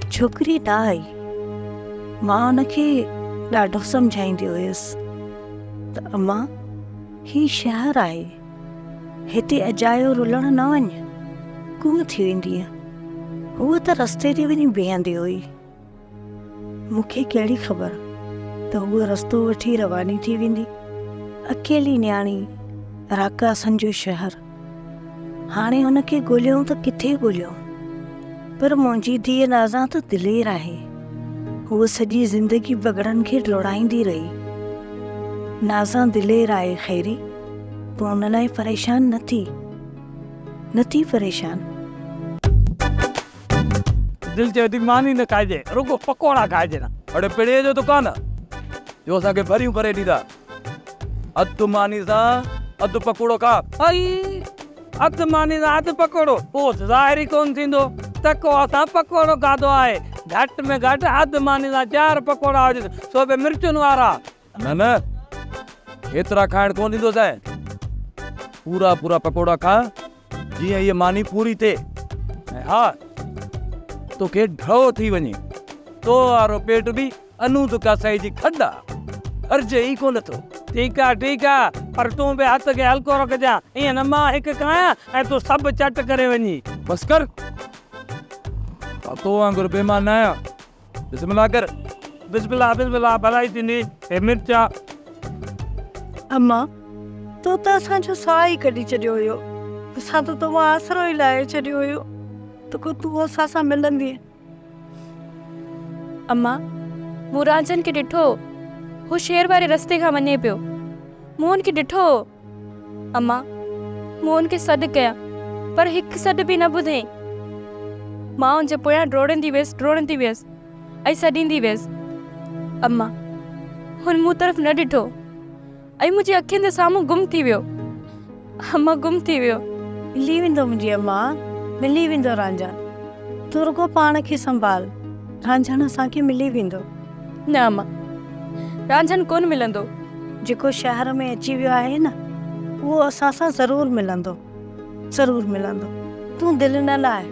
ڇوڪري نه آئي. مان ان کي ڏاڍو سمجهائيندي هيس ته امان هي شهر آهي، هتي اجايو رلڻ نه وڃ، گم ٿي ويندينء. هوء ته رستي تي وڃي بيهندي هئي. مون کي ڪهڙي خبر ته هوء رستو وٺي رواني ٿي ويندي. اڪيلي نياڻي، راڪاسن جو شهر. هاڻي هن کي ڳوليون ته ڪٿي ڳوليون. پر منهنجي ڌيء نازان ته دلير آهي. هوء سڄي زندگي بگهڙن کي ڊوڙائيندي رهي. نازان دلير آهي خيري، تون ان لاء پريشان نه ٿي. نه ٿي پريشان. دل چوي ٿي ماني نه کائجي رڳو پڪوڙا کائجن. اڙي پڙي جو دڪان آ جو اسان کي ڀريون ڀري ڏيندا. اڌ ماني سان اڌ پڪوڙو کاء. ائي اڌ ماني سان اڌ پڪوڙو اهو ته ظاهر ئي ڪونه ٿيندو ته ڪو اسان پڪوڙو کاڌو آهي. گهٽ ۾ گهٽ اڌ ماني سان چار پڪوڙا هجن سو به مرچن وارا. نه نه ايترا کائڻ ڪونه ڏيندوسانء. پورا پورا پڪوڙا کاء. جيئن هيء ماني پوري ٿئي ۽ ها توکي ڍؤ ٿي وڃي. تو وارو پيٽ به انود ڪاسائي جي کڏ آ، ڀرجي ئي ڪونه ٿو. ٺيڪ آ، ٺيڪ آ، پر تون به هٿ کي هلڪو رکجان، ائين نه مان هڪ کايان ۽ تون سڀ چٽ ڪري وڃين. بس ڪر، مان تو وانگر بي ايمان نه آهيان. بسم الله ڪر. بسم الله بسم الله ڀلائي ٿيندي. هي مرچ آ. اما، تو ته اسان جو ساهه ئي ڪڍي ڇڏيو هيو. اسان ته تو مان آسرو ئي لاهي ڇڏيو هيو ته ڪو تون اسان سان ملندينء. اما، مون رانجهن کي ڏٺو هو. هو شهر واري رستي کان وڃي پيو. مون هن کي ڏٺو هو. اما، مون هن کي سڏ ڪيا، پر هڪ سڏ به نه ٻڌئين. مان هن جي پويان ڊوڙندي ويس، ڊوڙندي ويس ۽ سڏيندي ويس. اما، هن مون طرف نه ڏٺو ۽ منهنجي اکين جي سامهون گم ٿي ويو. اما، گم ٿي ويو. ملي ويندو منهنجي اما، ملي ويندو رانجهڻ. تون رڳو پاڻ کي سنڀال، رانجهڻ اسان کي ملي ويندو. نه اما، رانجهن ڪونه ملندو. جيڪو شهر ۾ اچي ويو آهي نه، اهو اسان سان ضرور ملندو، ضرور ملندو. تون دل نه لاهه،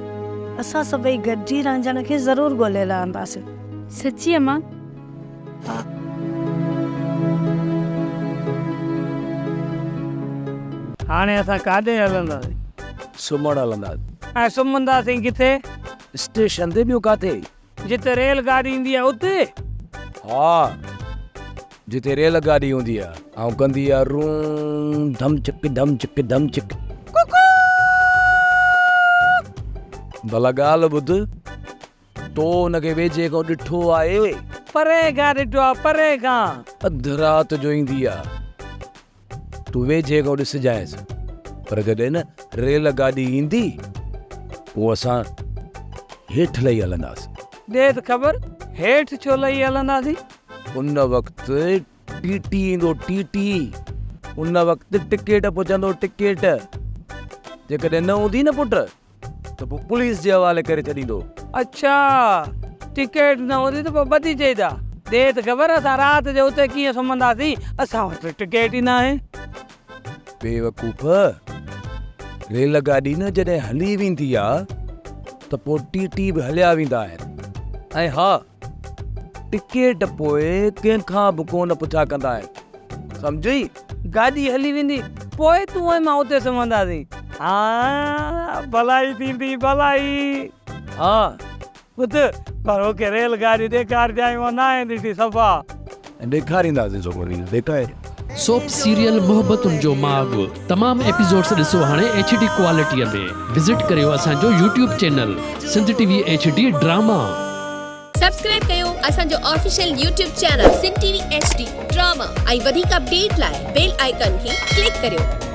اسان سڀئي گڏجي رانجهڻ کي ضرور ڳولي لهنداسين. سچي اما؟ ها. هاڻي اسان ڪاڏي هلنداسين؟ سمهڻ هلنداسين. ۽ سمهنداسين ڪٿي؟ اسٽيشن تي، ٻيو ڪاٿي؟ جتي ريل گاڏي ايندي آهي اتي؟ ها جتي ريل گاڏي هوندي آهي ۽ ڪندي آهي رون ڌم چڪ ڌم چڪ ڌم چڪ. ڪوڪو. ڀلا ڳالهه ٻڌ تو ان کي ويجهي کان ڏٺو آهي؟ پري کان ڏٺو آهي پري کان. اڌ رات جو ايندي آهي. تون ويجهي کان ڏسجانئس، پر جڏهن نه ريل گاڏي ايندي، پوء اسان هيٺ لهي هلنداسين. ڏي ته خبر، هيٺ ڇو لهي هلنداسين؟ ان وقت ٽي ٽي ايندو، ٽي ٽي. ان وقت ٽڪيٽ پڇندو، ٽڪيٽ. جيڪڏهن نه هوندي نه پٽ، ته پوء پوليس جي حوالي ڪري ڇڏيندو. اڇا ٽڪيٽ نه هوندي ته پوء ٻڌي چئيندا. ڏي ته خبر اسان رات جو اتي ڪيئن سمهنداسين، اسان وٽ ته ٽڪيٽ ئي ناهي. بيوقوف، ريل گاڏي نه جڏهن هلي ويندي آ ته پوء ٽي ٽي به هليا ويندا آهن ۽ ها ٽڪيٽ پوء ڪنهن کان به ڪونه پڇا ڪندا آهن. سمجهئي؟ گاڏي هلي ويندي پوء تون ۽ مان اتي سمهنداسين. ها ڀلائي ٿيندي ڀلائي. ها. ٻڌ پر مون کي ريل گاڏي ڏيکارجانء اها ناهي ڏٺي صفا. ڏيکارينداسين سومري ڏيکاري. سوپ سيريل محبتن جو ماڳ تمام ايپيسوڊس ڏسو هاڻي ايڇ ڊي ڪوالٽي ۾ وزٽ ڪريو اسان جو YouTube channel Sindh T V H D drama. Subscribe ڪيو اسان جو official YouTube channel Sindh T V H D drama ۽ وڌيڪ اپڊيٽ لاء بيل آئيڪان کي ڪلڪ ڪريو.